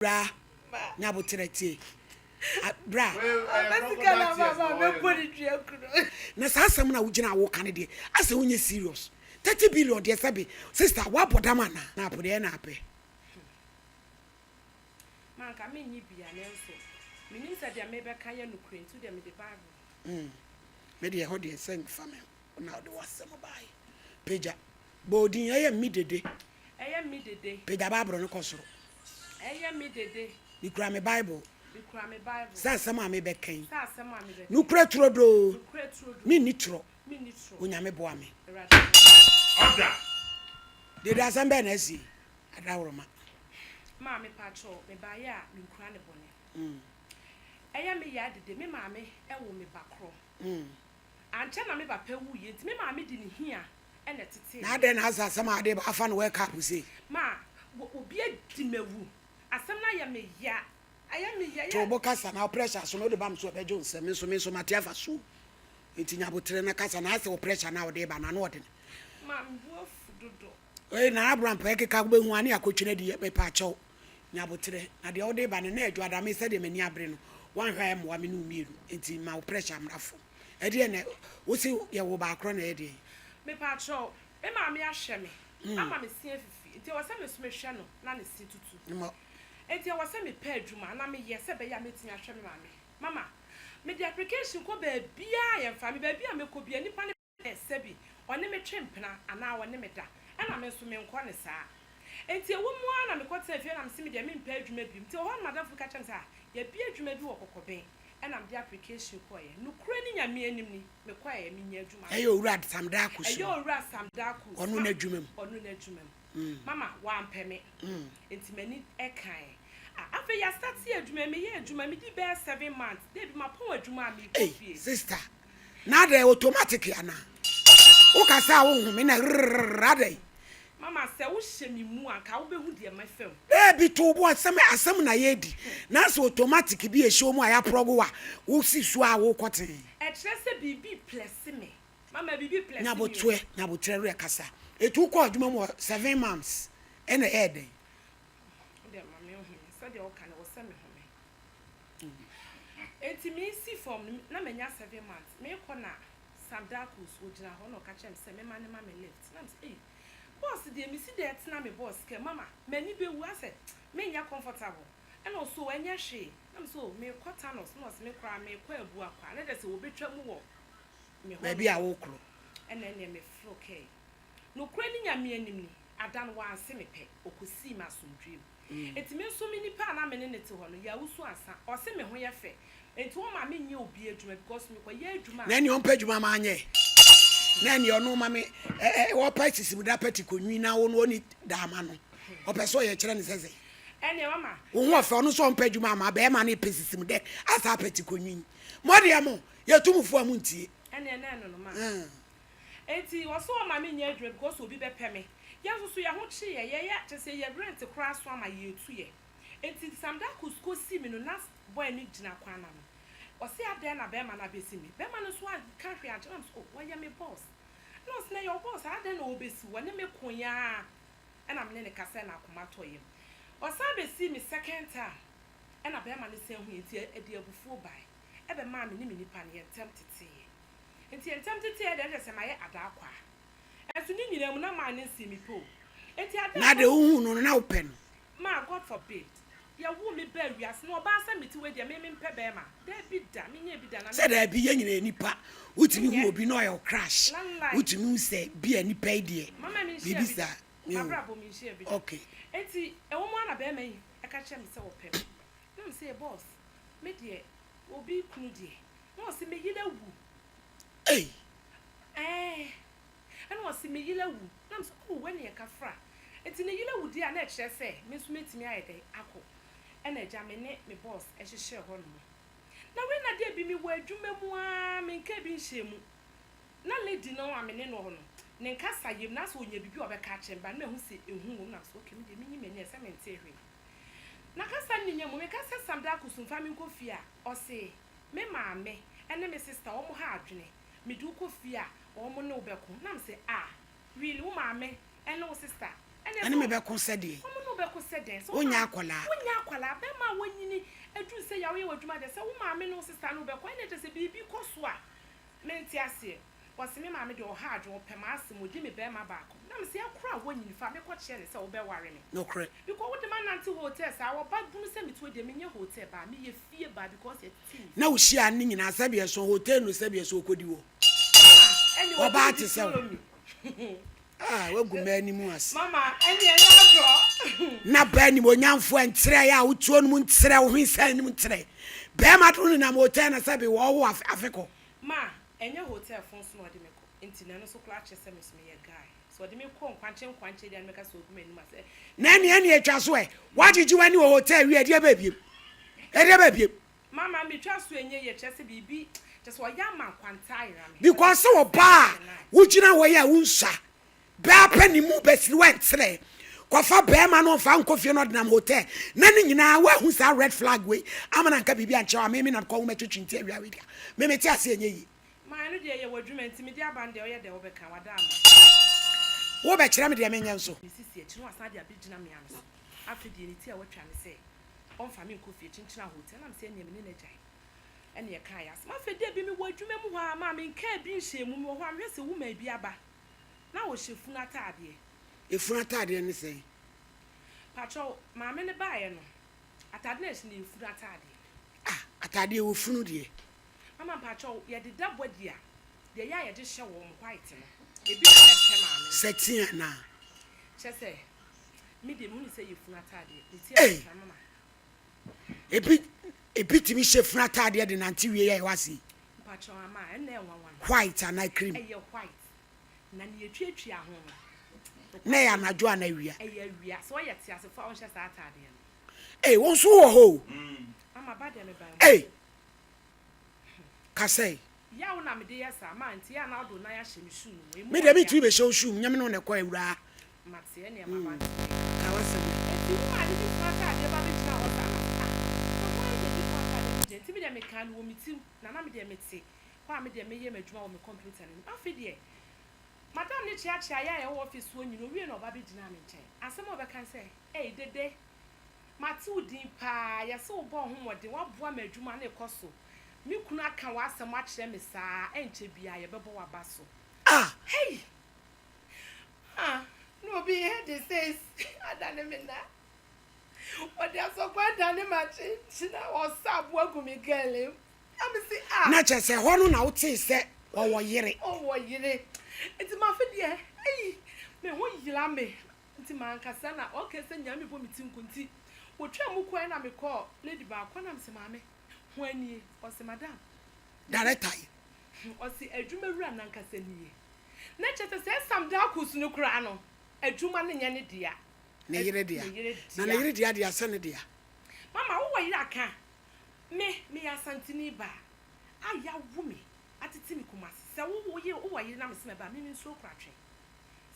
Bra nya aboterɛ tie bra. Na saa asɛm no a wogyina a woka no deɛ asɛ wonyɛ serious 30 billion deɛ sɛbe sister woabɔ dam anaa? Na apo deɛ na apɛ. Ma anka mennye bia nanso menim sɛ deɛ mebɛka yɛ nokorɛ nti wodeɛ mede bible. Mm me deɛ ɛhɔ deɛ sɛ nfa me ho na wode w'asɛm baeɛ pagya bɔ odin ɛyɛ me dede. Ɛyɛ me dede. Pagya Bible no kɔ soro. Ɛyɛ me dede. Mekura me Bible. Mekura me Bible. Sɛ asɛm a mebɛka yi. Sɛ asɛm a mebɛka yi. Nokorɛ turodoo. Nokorɛ turodoo. Menni torɔ. Menni torɔ. Onyame boa me. Awurade boa me. Order! Dede asɛm bɛn na asi? Adaworoma. Maa mepakyɛw, mebaeɛ a menkura ne bɔne. Ɛyɛ me ya dede, me maame woo me ba korɔ. Ankyɛ na me papa wuiɛ nti me maame de ne hia na ɛtetee Na me. adɛn na asɛ asɛm a ade ba afa no wake up sei? Ma obi adi m'awu. Asɛm no ayɛ me ya, ayɛ me ya, To wo ya. bo kasa na wo pressure so no wode ba me so a ɛbɛgye wo nsam. Me nso me nso mate afa so o. Nti nya aboterɛ na kasa na asɛ wo pressure no a wode ba no ano ɔdene. Ma me bo afu dodo. Ei Nana Abrampah ɛkeka wobɛhu a ne akɔtwi no adi mepaakyɛw nya aboterɛ na deɛ wode ba no na ɛdwo ada me sɛdeɛ m'ani abere no woanhwɛ a ɛmmoa me ne wo mmienu nti ma wo pressure mmra fam. Ɛdeɛn na wose yɛwoo baakorɔ na ɛyɛ deɛn? Mepaakyɛw, me maame ahwɛ me ama me se afifi nti ɛwɔ sɛ me nso mehwɛ no na ne se tutu. Nti ɛwɔ sɛ mepɛ adwuma na meyɛ sɛ ɛbɛyɛ a mɛtumi ahwɛ me maame. Mama, mede application kɔ baabiara a yɛmfa me, baabi a mɛkɔ biara nnipa no pɛ sɛbi ɔne me twe mpena anaa ɔne me da, ɛna me nso menkɔ no saa. Enti ɛwɔ mu ara na mekɔtenaa fie na mese me deɛ mempɛ adwuma bio. Nti ɛwɔ hɔ na m'adamfo bi ka kyerɛɛ me sɛ ah, yɛabue adwuma bi wɔ Kɔkɔben, ɛna mede application kɔeɛ. Nokorɛ ne Nyame anim ni, mekɔeɛ, menyaa adwuma no. Ɛyɛ Owura Sam Darkus Ɛyɛ no. Owura Sam Darkus. Ɔno n'adwuma mu. Ɔno n'adwuma mu. Mama, wampɛ me. Nti m'ani kaeɛ. Ah, afei yɛastate adwuma yi, meyɛɛ adwuma, medii bɛyɛ 7 months, da bi mapɔn adwuma a merekɔ Ei, fie. sister, na adɛn automatic anaa? Wokasa a wohu me na rrrr adɛn? Mama, sɛ wohyɛ me mu a, anka wobɛhu deɛ mɛfa mu. Daabi, to wo bo asɛm asɛm na yɛredi. Na sɛ automatic bi a ɛhyɛ wo mu a yɛaprɔgo wo a, wosi so a wokɔ tee. Ɛkyerɛ sɛ biribi replɛse me. Mama, biribi replɛse me o. Nyabotrɛ, nyabotrɛ werɛ kasa. Eti wokɔɔ adwuma mu hɔ 7 months ɛna ɛyɛɛ dɛn? Wo deɛ ma menhome. Sɛdeɛ woka no, ɛwɔ sɛ mehome. Enti mesi fam no, na manya 7 months. Merekɔ na Sam Darkus, ɔgyina hɔ na ɔka kyerɛɛ me sɛ memma no ma me lift. Na mese, ei, boss deɛ mesi dɛn tena me boss car mu? Mama, m'ani bɛwu asɛ menyɛ comfortable. Ɛna ɔse, oh, ɛnyɛ hwee. Na mese, oh, merekɔ Thanos. Na ɔse, me koraa merekɔ Abuakwa. Na kyerɛ sɛ wɔbɛtwa mu wɔ me hɔ Baabi a nom. wokorɔ. Ɛna ɛneɛ meforo car yi. Nokorɛ ne Nyame anim ni, ada no wanse me pɛ, ɔkɔsii me asomdwoeɛ mu. Enti me nso me nipa a na me ne no te hɔ no, yɛawusu ansa. Ɔse me ho yɛ fɛ, enti ɔmma menyɛ obi adwuma because mekɔyɛ adwuma Na a. ɛneɛ ɔmpɛ adwuma ma anyɛ. Na ɛneɛ ɔno ma me ɛ ɛ ɔpɛ sisimuda pɛti kɔnwi na wo no ɔni da ama no. Ɔpɛ sɛ ɔyɛ kyerɛ no sɛ sɛn? Ɛneɛ mama. Wo ho ɔfɛ ɔno nso ɔmpɛ adwuma ama bɛɛma no pɛ sisimudɛ asa apɛti kɔnwi. Mo deɛ mo yɛtu mo fo a montie. Ɛneɛ na ɛno no ma. Enti ɔse ɔma me nyɛ adwuma because obi bɛpɛ me. Yɛn nso so yɛn ho kye yɛ, yɛyɛ kyerɛ sɛ yɛ rent koraa so ama yɛtu yɛ. Enti Sam Darkus kɔ sii me no na boy no gyina kwan no ano. Ɔse adɛn na bɛɛma no abɛsi me. Bɛɛma no nso anka hwee ankyerɛ me na mese oh ɔyɛ me boss. Ɛna ɔse na ɛyɛ wo boss a adɛn na ɔbɛsi wo. Ɔne me koeɛ ara ɛna me ne no kasaɛ na akoma tɔɔ yam. Ɔsan bɛsii me second time ɛna bɛɛma no san huiɛ nti ɛde abufuo baeɛ ɛbɛmaa me ne me nipa no yɛn ntɛm teteeɛ. Enti ntɛm teteɛ deɛ ɛkyerɛ sɛ mayɛ adaakwaa. Ɛnso ne nyinaa mu na maa no nsii me pɛ o. Enti ada Na a deɛ wohuu no no na wopɛ no? Maa God forbid. Yɛwoo me baa wiase no ɔbaa sɛ mete wei deɛ me mempɛ bɛɛma. Daabi da, menyɛɛ bi da na Sɛ menyɛ. daabi yɛn nyinaa yɛ nipa. Wotumi hu Menyɛ. obi na ɔyɛ wo crush. Lalai. Wotumi hu sɛ bi a nipa yi deɛ Mama menhyiaa biribi bi da. saa. Me o. M'abrabɔ menhyiaa bi da. Okay. Enti ɛwɔ mu ara na bɛɛma yi ɛka kyerɛ me sɛ ɔpɛ me. Na me se boss me deɛ obi kunu deɛ Na ɔse me yere awu. Ei! Ɛɛ. Ɛna ɔse me yere awu. Na me se oh wɛneɛ kafra. Nti ne yere awu deɛ a na ɛkyerɛ sɛ me nso mɛtumi ayɛ dɛn akɔ. Ɛna agya me ne me boss hyehyɛɛ hɔ nom. Na wei na da bi me wɔ adwuma mu aa me nkaa bi nhyɛɛ mu. Na lady no a me ne no wɔ hɔ no ne nkasa yam na asɛ ɔnya biribi a ɔbɛka akyerɛ me but na mahu sɛ ehu wɔ mu na me se okay me deɛ menyi m'ani ɛsɛ mentee hwee. Na kasa no nya mu meka sɛ Sam Darkus mfa me nkɔ fie a ɔse Me maame ne me sister wɔn ha adwene, mede wo kɔ fie a wɔn ne wo bɛko. Na me se ah really wo maame ne wo sister ɛne Ɛne me bɛko sɛdeɛ? Wɔn ne wo wobɛkɔ sɛ dɛn? Sɛ wo Wonyɛ maame, akwadaa. wonyɛ akwadaa, bɛrima a wanyini aduru sɛ yɛ a woyɛ w'adwuma deɛ, sɛ wo maame ne wo sista ne wo bɛkɔ, ɛnna kyerɛ sɛ biribi kɔ so a, mente aseɛ. Ɔse me maame deɛ ɔha adwene, ɔpɛ m'asɛm, ɔdi me bɛrima baako. Na mese ɛkoro a woanyini fa me kɔkyerɛ no sɛ wobɛware me. Nokorɛ. Because wode manante hotel saa, ɔba bunu sɛ metuo deɛ, menyɛ hotel baa, meyɛ fie baa because yɛtete me Na fie. wohyia no nyinaa sɛdeɛ ɛso hotel no sɛdeɛ ɛso ɔkɔdi hɔ. Mama, ɛnneɛ ɔdi Ɔbaa me te di sɛ wo. follow me. Ah, woagu mmaa anim ase. Mama, ɛnneɛ ɛnyɛ agorɔ. Na baa animuonyamfoɔ nkyerɛeɛ a wotuo no mu nkyerɛ wo ho nsa anim nkyerɛ. Barima de wo nenam hotel na sɛbe wɔwo afe kɔ. Ma, ɛnyɛ hotel fo nso na ɔde me kɔ, nti na ɛno nso koraa kyerɛ sɛ me nso meyɛ guy. Sɛ ɔde me kɔ nkwankyɛ nkwankyɛ deɛ a na mɛka sɛ ɔgu m'anim ase. Na ɛnneɛ ɛnneɛ twa so ɛ. Woagyegye w'ani wɔ hotel wie a, ɛdeɛ bɛn biom? Ɛdeɛ bɛn biom? Mama, metwa so ɛnyɛ yie, kyerɛ sɛ biribi, kyerɛ sɛ ɔyɛ ama nkwanta ayera me. Because sɛ ɔbaa a wogyina hɔ yi a wonsua bɛa pɛ ne mu bɛsiri wɛnkyerɛ kɔfa bɛɛma no ɔmfa nkɔ fie no ɔdenam hotel na ne nyinaa woahu saa red flag wei ama no anka biribi ankyerɛ wo a me me na kɔ ho mɛtwetwe nti awia wei deɛ me mete ase ɛnyɛ yie. Ma ɛno deɛ yɛ w'adwuma nti mede aba no deɛ ɔyɛ dɛ wobɛka wada ama. Wobɛkyerɛ me deɛ menyɛ nso. Me sisi akyi na wasan de abɛgyina me ano so afei deɛ ne ti a watwa ne sɛ ɔmfa me nkɔ fie kyenkyena hotel na mesɛ ɛneɛ me ne no agyae. Ɛna yɛkaa yɛn asɛm. Afei da bi mewɔ adwuma mu hɔ ara maa menkaa bi nhyɛɛ mu. Mewɔ hɔ a mehwɛ sɛ woman bi aba na ɔhyɛ funu ataadeɛ. Efunu ataadeɛ ne sɛn? Pakyɛw, maame no baeɛ no, ataade no a ɛhyɛ no yɛ funu ataadeɛ. Ah, ataadeɛ wɔ funu deɛ? Mama mpakyɛw, yɛde da body a, deɛ ɛyɛ a yɛde hyɛ wɔn white no, ebi na na ɛhyɛ maame no. Sɛ tea anaa? Kyerɛ sɛ, me deɛ mehu no sɛ ɛyɛ funu ataadeɛ. Ne ti a Ei! watwa mama. Ebi ebi tumi hyɛ funu ataadeɛ de nante wie yɛ ɛwɔ ase yi. Mpakyɛw ama a ɛnna ɛnwanwa no. White anaa cream. Ɛyɛ white na nea etuatua ho no. Na ɛyɛ anadwo anaa awia. Ɛyɛ awia sɛ ɔyɛ teasefo a ɔnhyɛ saa ataadeɛ no. Ei wo nso wowɔ hɔ o. Ama ba deɛ mebae mu. Ei kasa yi. Yaw na mede yɛ saa ma nti yɛ a na wode wo nan ahyɛ me shoe no mu. Emu Me deɛ ɔya. mentumi bɛhyɛ wo shoe mu nyɛ me ne wo na ɛkɔ awuraa. Mate ɛneɛ maba nti meka. Ka w'asɛm ɛ. Enti wo maame de funu ataadeɛ ba bɛgyinaa hɔ saa na ah na hwan na ɛde funu ataadeɛ bɛgyina nti me deɛ mekaa no wɔ me tirim na na me deɛ mete hɔ a me deɛ meyɛ m'adwuma wɔ me computer no anim afei deɛ madam no kyeakyea yɛn a yɛwɔ office hɔ nyina owie na ɔba bɛgyinaa me nkyɛn asɛm a ɔbɛka ne sɛ ei Dede mate wo din paa yɛse wobɔ wo ho mmɔden woaboa ma adwuma no rekɔ so me kunu aka w'asɛm akyerɛ me saa ɛnkyɛ biara yɛbɛbɔ w'aba so Ah! Hey! Ah, na obi yɛ de seis adane me na. Ɔde asɔkwa adane m'akyenkyen na ɔsa aboa gu me gɛle mu. Na me se ah. Na kyerɛ sɛ hɔ no na wotee sɛ ɔwɔ yere. Ɔwɔ yere. Nti mafe deɛ, ei, me ho yera me. Nti mankasa na okay sɛ nyaa mebɔ me ti nko nti wɔtwaa mu kɔɛ na mekɔɔ lady baako na mese maame, hwan nie? Ɔse madam. Director yi. Ɔse adwuma wura nankasa nie. Na kyerɛ sɛ sɛ Sam Darkus no koraa no, adwuma no nyɛ ne dea. Ne yere dea. Ne yere Na ne dea. yere dea deɛ asɛ ne dea. Mama, wowɔ yere a ka. Me, meyɛ Asanteni baa a yawo me atete me Kumasi. Sɛ wo wo yere, wowɔ yere na mese mɛba a, me mensuro koratwe.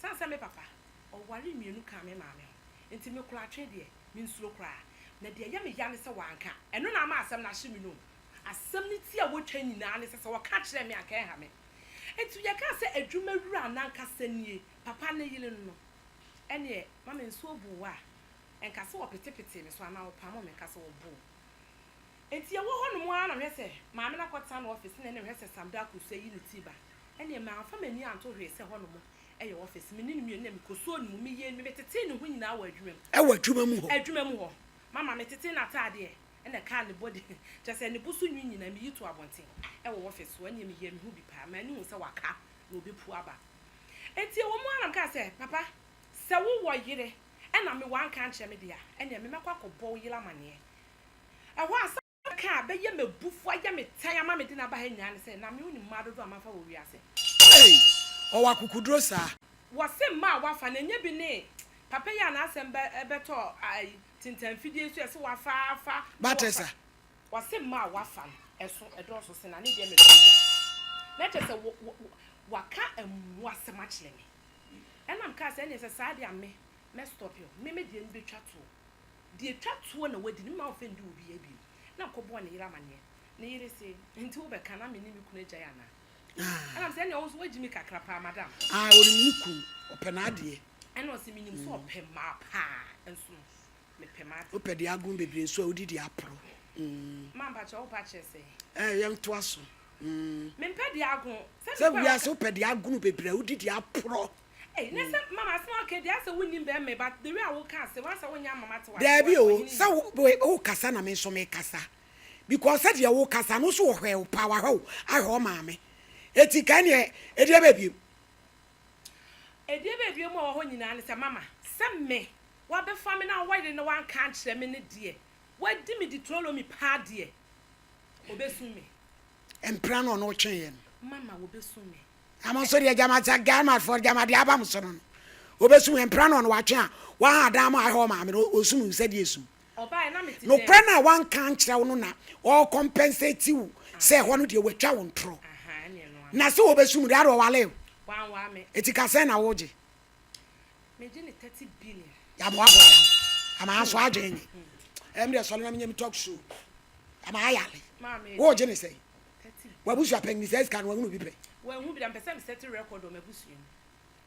Sane sɛ me papa, ɔwaree mmienu kaa me maame ho nti, me koratwe deɛ, mensuro koraa. Na deɛ ɛyɛ me ya ne sɛ wanka. Ɛno na ama asɛm no ahye me no o. Asɛm no ti a wɔtwa nyinaa ne sɛ, sɛ wɔka kyerɛɛ me a, anka ɛnha me. Enti yɛkaa sɛ adwuma wura no ankasa nie, papa ne yere no no, ɛneɛ ma me nsuo boo wo a, ɛnka sɛ wɔpetepetee me so anaa wɔpamoo me, nka sɛ wɔboo. Enti yɛwɔ hɔ nom ara na mehwɛ sɛ maame no akɔtena ne office na ɛne mehwɛ sɛ Sam Darko nso ayi ne ti ba. Ɛneɛ mamfa m'ani anto hwee sɛ hɔ nom yɛ office. Me ne no mmienu na mekɔsuo ne mu, meyɛɛ no, metetee ne ho nyinaa wɔ adwuma mu. Ɛwɔ adwuma mu hɔ? Adwuma mu hɔ. Mama metetee n'ataadeɛ. Ɛna ɛkaa ne body, kyerɛ sɛ ne bo so nwi nyinaa meyi too abɔnten wɔ office hɔ, ɛneɛ meyɛɛ me ho bi paa, m'ani huu sɛ waka na ɔbɛpu aba. Enti ɛwɔ mu ara na mekaa sɛ, papa, sɛ wowɔ yere ɛna me wanka ankyerɛ me deɛ a, ɛneɛ me mɛkɔ akɔbɔ wo yere amaneɛ. Ɛhɔ a asɛm a meka a bɛyɛ me abufuo ayɛ me tan ama mede no aba ha nyinaa ne sɛ, na me wonim mmaa dodoɔ a mafa wɔ wiase? Ei! Ɔwɔ akokoduro saa? Wɔse mmaa a wafa no ɛnyɛ bi ne papa yi a n'asɛm bɛ bɛtɔɔ ayi Tintan fidie nso yɛse wafa afa na wafa. Batesa. Wɔse mma a wafa no ɛso ɛdɔɔso sen na ne deɛ mɛtɔ gya. Na kyerɛ sɛ wɔ wɔ waka mmu asɛm akyerɛ me. Ɛna mekaa sɛ ɛneɛ sɛ saa deɛ a me mɛ stop o. Me me deɛ no bɛtwa toɔ. Deɛ ɛtwa toɔ na wadi no me ma wo fɛ ndi obiara bio. Na mekɔbɔɔ ne yere amaneɛ. Ne yere se nti wobɛka na me ne me kunu agyae anaa? Ɛna mesɛ ɛneɛ wo nso woagyi me kakra paa madam. Ah onim ne kunu, ɔpɛ n'adeɛ. Ɛna ɔse menim sɛ ɔpɛ mmaa paa nso no. Mepɛ m'ade. Wopɛ deɛ agono bebree nso a wodi deɛ aporɔ. Mm. Ma mpakyɛ wopɛ akyerɛ sɛn? Ɛɛ yɛntoa so. Mm. Mempɛ deɛ agono. Sɛ Sɛ mekɔ a wiase wɔka. wopɛ deɛ agono bebree a wodi deɛ aporɔ. Ei na sɛ mama asɛm a woka yi deɛ asɛ wonnim bɛrima yi but the way a woka asɛm asɛ wonyɛ ama mate wase Daabi wase o, ɔhene sɛ ni. wo wokasa na me nso mekasa. Because sɛdeɛ wokasa no wo so wɔhwɛɛ wo paa, wahwɛ wo ahwɛ wo maame. Eti nka ɛneɛ ɛdeɛ bɛɛ biom. Ɛdeɛ bɛɛ biom a ɛwɔ hɔ nyinaa ne sɛ mama sɛ me wabɛfa me na wayere na wanka ankyerɛ me no deɛ wadi me Deuteronomy paa deɛ ɔbɛsum me. Mpena no ɔno wotweeɛ no. Mama wɔbɛsum me. Na mo nso deɛ gyama sɛ Ghanafoɔ gyama deɛ aba mo so no no wɔbɛsum yɛn mpena no ɔno watwe a waha adan mo ahwɛ ɔmaame no ɔsum sɛ deɛ esum. Ɔbaeɛ na mete dɛm. Nokorɛ no a wanka ankyerɛ wo no na ɔrekɔmpɛnsɛti wo sɛ ɛhɔ no deɛ watwa wo ntorɔ. Ahaa ɛne ɛno ano. Na sɛ wɔbɛsum deɛ ade ɔwale wo. Wanwaa me. Eti ka sɛn na wogye? Megye ne 30 billion. Yaboaboa yɛn ano. Ama aso adwene nye. Ɛm deɛ sɔre na menyɛ me talk show. Ama ayale. Maame. Wogye ne sɛn? W'abusua panyin saa sika no wahunu bi pɛn? Wanhu bi da, mepɛ sɛ me sɛte record wɔ m'abusua mu.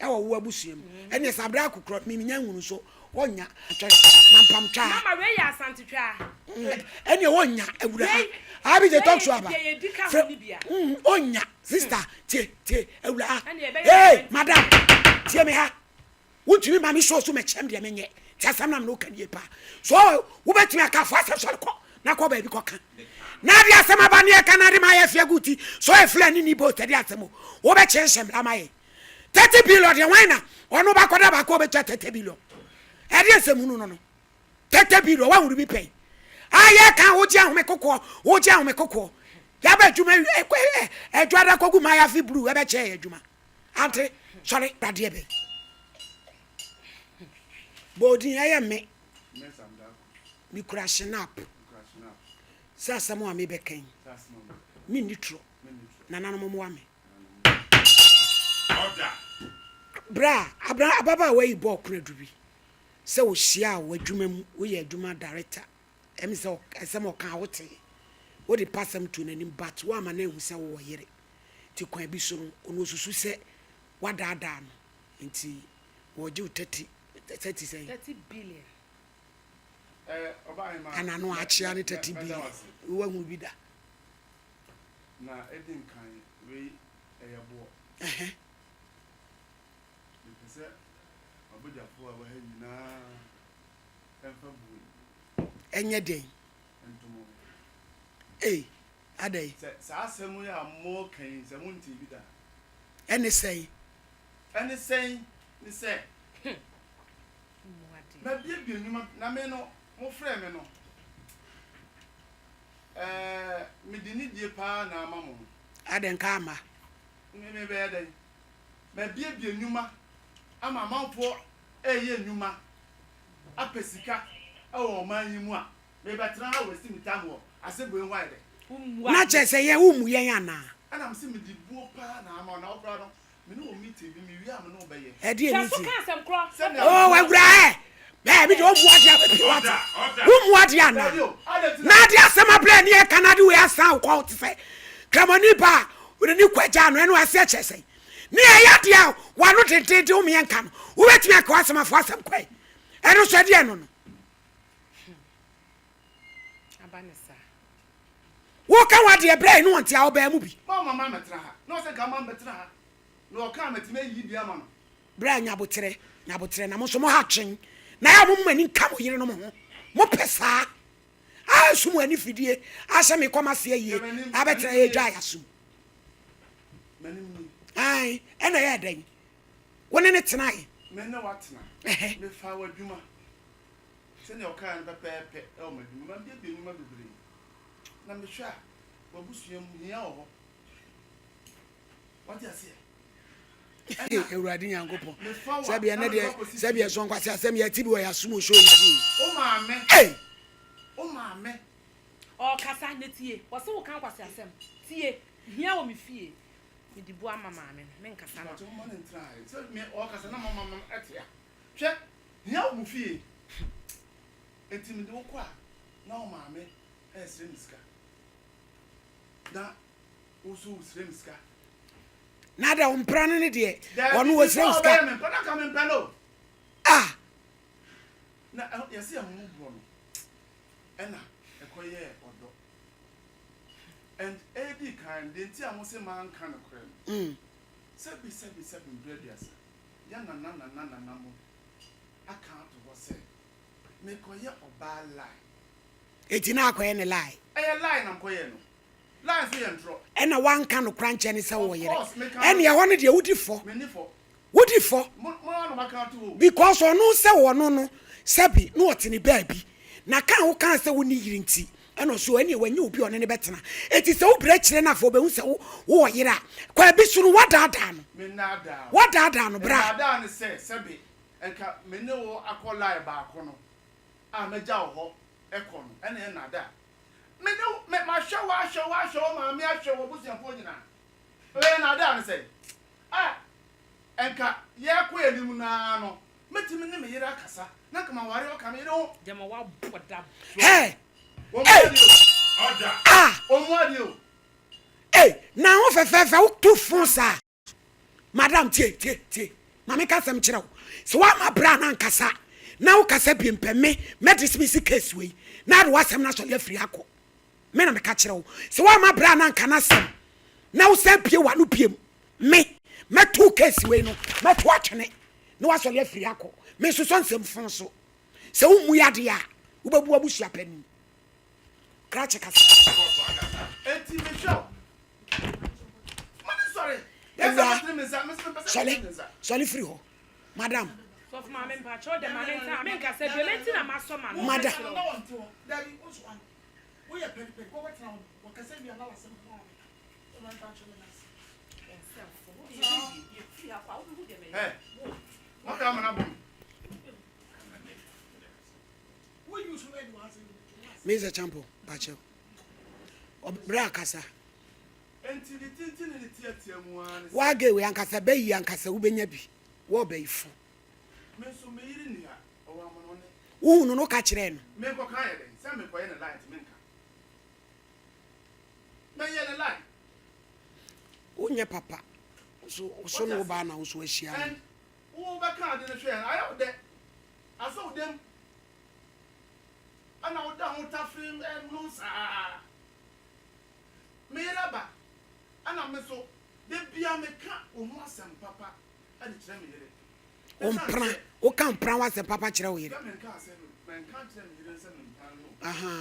Ɛwɔ wo abusua mu? Ɛneɛ saa berɛ akokorɔ me menya nhunu so ɔnya twɛ mampam twaa. Mama wei yɛ Asante twaa. Ɛneɛ ɔnya awuraa Abi the talk show aba Wei yɛ deɛ yɛdi ka ho ne bia. Ɔnya sister tie tie awuraa Hey madam tie me ha. Wontumi ma me show so mɛkyerɛm deɛ menyɛ nti asɛm na mene woka nie paa so wobɛtumi aka fo asɛm sɔre kɔ na kɔ baabi kɔka na ade asɛm aba ne ɛka na ade ma ayɛ fia gu ti so ɛfla ne ni boat ɛde asɛm o wobɛkyerɛ nhyɛ mmara ma yɛ 30 billion deɛ wan na ɔno bakɔda baako wobɛtua 30 billion ɛde asɛm hunu no no 30 billion wahuru bi pɛn ayɛ ka wogye ahome kokoɔ wogye ahome kokoɔ yaba adwuma adwada kɔgu ma ayafe buru ɛbɛkyɛ yɛ adwuma Ante sɔre dadeɛ bɛn. Bɔ odin ɛyɛ me. Mekura shinap. Sɛ asɛm a mebɛka yi. Menni torɔ. Nananom mmoa me. Berɛ a abra ababaawa yi bɔɔ konadu bi sɛ ɔhyiaa wo adwuma mu woyɛ adwuma director ɛmi sɛ asɛm a ɔkaa wotee wode pasɛm too n'anim but woamma no anhu sɛ wowɔ yere. Nti kwan bi so no, ɔno ɔsusu sɛ woadaadaa no nti wɔregye wo 30, 30 sɛn? 30 billion. Ana no akyea ne 30 billion. Woahunu bi da? Na edi nkan, wei ɛyɛ boɔ. Ɛhɛ. Mepɛ sɛ m'abogyafoɔ a ɛwɔ ha nyinaa ɛmfa buo yi. Ɛnyɛ dɛn? Ntomo. Ei, Adɛn? Sɛ saa asɛm yi a moreka yi, sɛ montee bi da a. Ɛne sɛn? Ɛne sɛn ne sɛ, mabuebue nnwuma, na me no, mofrɛɛ me no, ɛɛ, mede nidie paa na ama mo. Adɛn nka amma? Me, mebɛyɛ dɛn? Mabuebue nnwuma ama amanfoɔ reyɛ nnwuma apɛ sika wɔ ɔman yi mu a, Mebɛtena ha wasi me tam wɔ asɛbue ho ayɛ dɛ. Na kyerɛ sɛ yɛn wo mmu yɛn anaa? Ɛna mese mede buo paa na ama wo na wo koraa no me ne wo meeting bi mewie a me ne wo bɛyɛ. Ɛdeɛ Hwɛ so meeting? ka asɛm korɔ. Sɛnea Oh awura ɛ bɛɛ mi deɛ ɔmmu adeɛ abɛpie wate wo mmu adeɛ anaa Dabi o, adɛn nti na na. ade asɛm abrɛ ne ɛka na ade wei asan wo kɔn te sɛ kramoni ba a n'ani kɔ agya no ɛno aseɛ kyerɛ sɛn ne ɛyɛ adeɛ a wano dendenden wo meɛ nka no wobɛtumi aka w'asɛm afo asɛm kɔe ɛno nso ɛdeɛ no no Aba ne saa. Woka w'adeɛ berɛ a ɛne wɔn te a ɔbaa mu bi. Ma ɔma ma mɛtena ha. Na ɔsɛ nka ma mɛtena ha. Na ɔka a mɛtumi ayiyi bi ama no. Berɛ a nyaboterɛ, nyaboterɛ, na mo nso mo ha twen, na ɛyɛ a mo mo ani nka mo yerenom ho, mo pɛ saa, a ɛso mo ani fidie, a sɛ mekɔ m'ase ayie, abɛtena yɛ dwa yɛasom. M'anim nie. Ae, ɛna ɛyɛ dɛn? Wo ne ne tenae. Me ne watena. Mefaa w'adwuma. Sɛnea ɔkae no pɛpɛɛpɛ wɔ m'adwuma mu. Mabuebue nnwuma bebree, na mehwɛ a, w'abusua mu, hia wɔ hɔ. Wate aseɛ? Ɛna Awurade Nyankopɔn, mefa wo a, sɛdeɛ na ɛnɛ mede deɛ, wo akɔsi sɛdeɛ fie. ɛso nkwasi asɛm yɛte bi wɔ yɛn asom wɔ show yi so o. Wo maame, Ei! wo maame. Ɔɔkasa na tie. Ɔse wo ka nkwasi asɛm. Tie. Hia wɔ me fie. Me de bu ama maame no. Me nkasa no. Mpakyɛ momma no ntena ha yi. Sɛ me ɔɔkasa na mama no ɛte a. Hwɛ, hia wɔ mo fie, enti mede wo kɔ a, na wo maame resrɛ me sika, na wo nso wosrɛ me sika. Na dɛ wo mpra no ne deɛ, Daabi, ɔno ɔsrɛ before wo sika. ɔbɛyɛ me mpa, na nka mempɛ no o. Ah! Na ɛho yɛse ahummɔborɔ no ɛna ɛkɔyɛɛ ɔdɔ. And ɛdi kan deɛ nti a mo se manka nokorɛ no, sɛbi sɛbi sɛbi mprɛ aduasa, yɛ nana nana nana mo aka ato hɔ sɛ mekɔyɛ ɔbaa lie. Enti na akɔyɛ ne lie. Ɛyɛ lie na mekɔyɛɛ no. Lie nso yɛ ntorɔ. Ɛna wanka nokorɛ ankyerɛ no sɛ Of wowɔ yere. course meka Ɛne ɛhɔ no deɛ wodi fɔ. Menni fɔ. Wodi fɔ. Mo mo ara na moaka ato hɔ o. Because ɔno sɛ ɔno no sɛbi na ɔte ne baabi. Na ka a wokaa sɛ wonni yere nti ɛna ɔse ɛneɛ wanya obi a ɔne no bɛtena. Enti sɛ wobrɛ kyerɛ no afei ɔbɛhu sɛ wo wowɔ yere a, kwan bi so no woadaadaa no. Mennaadaa wo. Woadaadaa no bra. Nnaadaa ne sɛ sɛbi nka me ne wo akɔ line baako no a mɛgya wo hɔ kɔ no ɛna ɛyɛ nnaadaa. Me ne wo, me, mahwɛ wo, ahwɛ wo, ahwɛ wo maame, ahwɛ w'abusuafoɔ nyinaa. Ɛyɛ nnaadaa ne sɛn? A nka yɛrekɔ yɛn anim no ara no, mɛtumi ne me yere akasa, na nka maware ɔka me yere ho. Gyama wabɔ da bro. Hey! Wɔn Hey! adeɛ o. Ah! Wɔn adeɛ o. Hey! Na ho fɛfɛɛfɛ woto fo saa. Madam tie tie tie ma menka asɛm nkyerɛ wo sɛ woamma bra no ankasa na wokasa biem pɛ me mɛ dismiss case wei na ade w'asɛm no asɔre afiri akɔ me na meka kyerɛ wo sɛ woamma bra no anka n'asɛm na wosan bie w'ano biem me mɛto case wei no mɛto atwene na wasɔre afiri akɔ me nsosɔ nsɛm fon so sɛ wommu yɛ adeɛ a wobɛbu abusua panin Krakye kasa. Enti mehwɛ wo. Mane sɔre. Ewura, sɔle, sɔle firi hɔ. Madam. Sɔfo maame mpakyɛw dɛ maame nsa me nkasa bio me nti na masɔ ma no. Madam. Hey, Mr. Champo, pakyɛw. Ɔbrɛ akasa. Wage wei ankasa bɛyi ankasa wobɛnya bi wɔ ɔbɛyifo. Wohu no no ka kyerɛɛ no. Wonyɛ papa. So so ne wo baa na wo so ahyia no. Asɔ wo dam ɛna woda ho tafere nom saa. Me yere aba ɛna me nso da biara meka wo ho asɛm papa de kyerɛ me yere. Wo mpena, woka mpena ho asɛm papa kyerɛ wo yere. Sɛ menka asɛm, menka nkyerɛ me yere sɛ me mpena no no.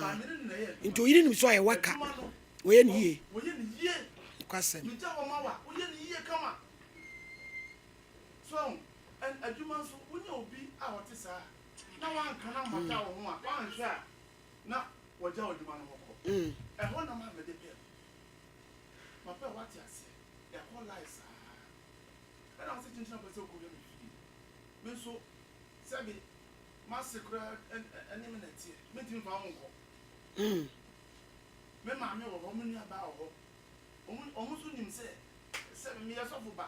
Ba me yere na ɛyɛ adwuma. Nti oyere nim sɛ ɔyɛ worker. Adwuma no. Ɔyɛ ne yie. Ɔyɛ ne yie. Nokwasɛm. Megya hɔ ma wo a, woyɛ ne yie kama. So ahu? And adwuma nso, wonya obi a ɔte saa a, na wanka na ammata wo ho a, woanhwɛ a, na wagya w'adwuma no hɔ kɔ. Ɛhɔ na ma mede pɛ wo. Mapɛ wo, woate aseɛ. Yɛakɔ live saa. Ɛna wo se kyenkyen a wopɛ sɛ wokɔhwɛ me fie. Me nso, sɛbe m'ase koraa ne me na ɛteɛ. Mentumi mfa wo nkɔ. Me maame wɔ hɔ, me nuabaa wɔ hɔ. Wɔn, wɔn nso nim sɛ, sɛbe meyɛ sɔfo ba.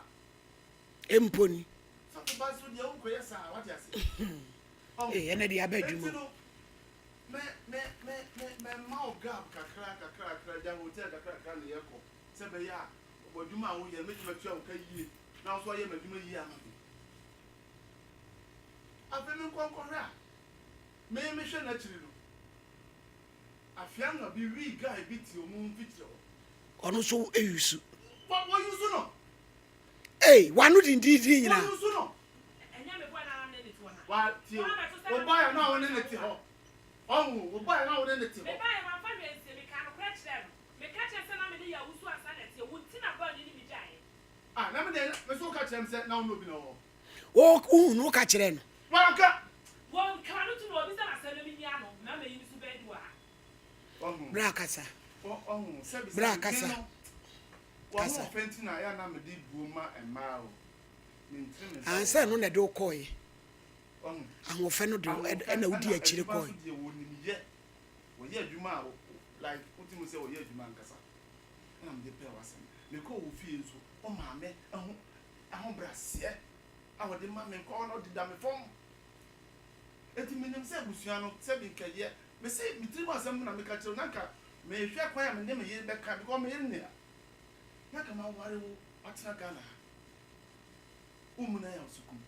Mpo ni. Sɔfo ba nso deɛ wonkɔyɛ saa wate ase. Ee ɛnɛ deɛ aba adwuma o. Me me me me me ma wo gap kakra kakra kakra gya hotel kakra kakra na yɛkɔ sɛ bɛyɛ a w'adwuma a woyɛ no mɛtumi atua wo ka yie na wo nso ayɛ m'adwuma yie ama me. Afei me nkɔ nkɔhwɛ a me mehwɛ n'akyiri no afianga bi wii guy bi te ɔmo mfikyire hɔ. Ɔno nso eyusu. Wɔ wɔyusu no. Ei, w'ano dindindin nyinaa. Wɔn no. Wa tie o. Wo baeɛ na wo ne ne te hɔ. Ɔho, wo baeɛ na wo ne ne te hɔ. Mebaeɛ mamfa hwee ansie, mekaa nokorɛ kyerɛɛ no. Meka kyerɛɛ no sɛ na me ne yɛ awusu ansa na ɛteɛ, wo nti na bɔne ne me gyaeɛ. Ah, na me deɛ, me nso woka kyerɛɛ me sɛ na wo ne obi na ɛwɔ hɔ. Wo, wohu no, woka kyerɛɛ no. Wanka. Wɔnka no to na wɔbisa no asɛm na menni ano, mmarima yi nso bɛadi wɔ ha. Bra kasa. Bra kasa. Kasa. Ansa ɛno na ɛde wo kɔɔeɛ. Ahoɔfɛ no de wo ɛna wodi akyire kɔɔeɛ. Wɔyɛ adwuma a like wotumi sɛ wɔyɛ adwuma ankasa ɛna mede pɛɛ w'asɛm mekɔɔ wo fie nso wo maame ho ahobrɛaseɛ a wɔde ma me nkɔɔ no deda me fam Enti menim sɛ abusua no, sɛbi nka ɛyɛ, mese me tirim asɛm na meka kyerɛ wo, na nka mehwɛ kwan a me ne me yere bɛka because me yere nni ha, na nka maware wo atena Ghana ha, wo mmuna yɛ ɔsokum.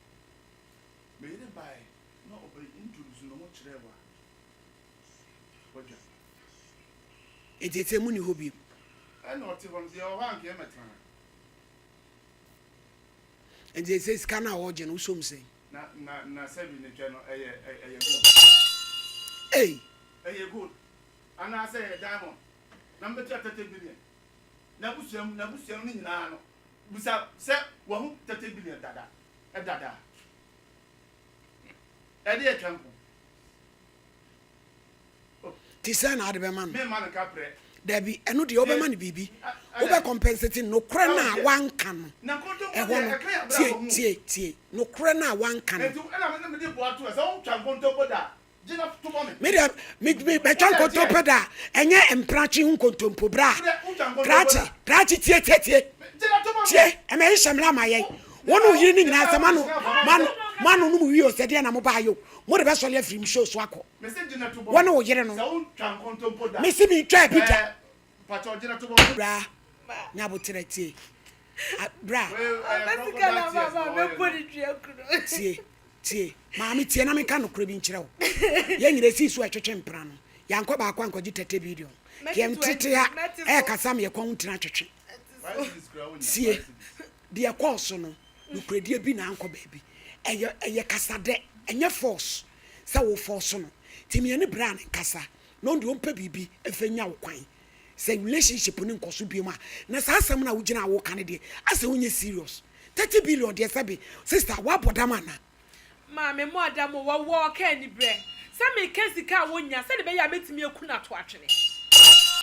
Me yere baeɛ. Na ɔbɛ introduce ne ho kyerɛɛ wo a, wadwa. Enti ɛsɛ mu ni hɔ bio. Ɛna ɔte hɔ no, sɛ yɛwɔ hɔ a anka yɛmmɛtena ha. Enti ɛsɛ sika no a ɔregye no, wosɔ mu sɛn? Na na na sɛbi ne twɛ no ɛyɛ ɛyɛ gold. Ei! Ɛyɛ gold anaasɛ ɛyɛ diamond na mobɛtua 30 billion. N'abusua mu n'abusua mu no nyinaa no bisa sɛ wahu 30 billion dada ɛdada. Ɛde yɛ twɛ nko. Nti sɛn na wode bɛma no? Memma no kaprɛ. Dabi, ɛno deɛ wobɛma no biribi. Wobɛ compensate no, nokorɛ no a wanka no, ɛhɔ no, tie, tie, tie, nokorɛ no a wanka no. Me deɛ, me, me, mɛtwa nkontompo da a, ɛnyɛ mpratwe ho nkontompo, bra, krakye, krakye, tie, tie, tie, tie, ɛmɛ hyehyɛ mmara ma yɛn, wo ne wo yere no nyinaa sɛ moano, moano, moano nom wie o, sɛ deɛ na mobaayɛ o, mode bɛsɔre afiri me show so akɔ. Wo ne wo yere no. Mese mentwaa bi da. Bra, nya aboterɛ tie. Bra. Tie, tie. Maame tie na menka nokorɛ bi nkyerɛ wo. Yɛn nyina ɛsii so ɛtwetwe mpena no. Yɛankɔ baako ankɔgye 30 billion. Yɛn tete ha ɛɛkasa ma yɛkɔn ho tiri atwetwe. Tie, deɛ ɛkɔɔ so no, nokorɛdie bi na ankɔ baabi. Ɛyɛ, ɛyɛ kasadɛ, ɛnyɛ force. sɛ wo force no nti me ɛne bra no nkasa na ɔno deɛ ɔmpɛ biribi mfa nya wo kwan sɛ relationship no nkɔ so biom a na saa asɛm no a wogyina a woka no deɛ asɛ wonyɛ serious 30 billion deɛ sɛbe sister woabɔ dam ana? Maame mo ada mo wɔ wɔ ɔka anibrɛ sɛ meka sika a wonya sɛde bɛyɛ a mɛtumi aku no ato atwene.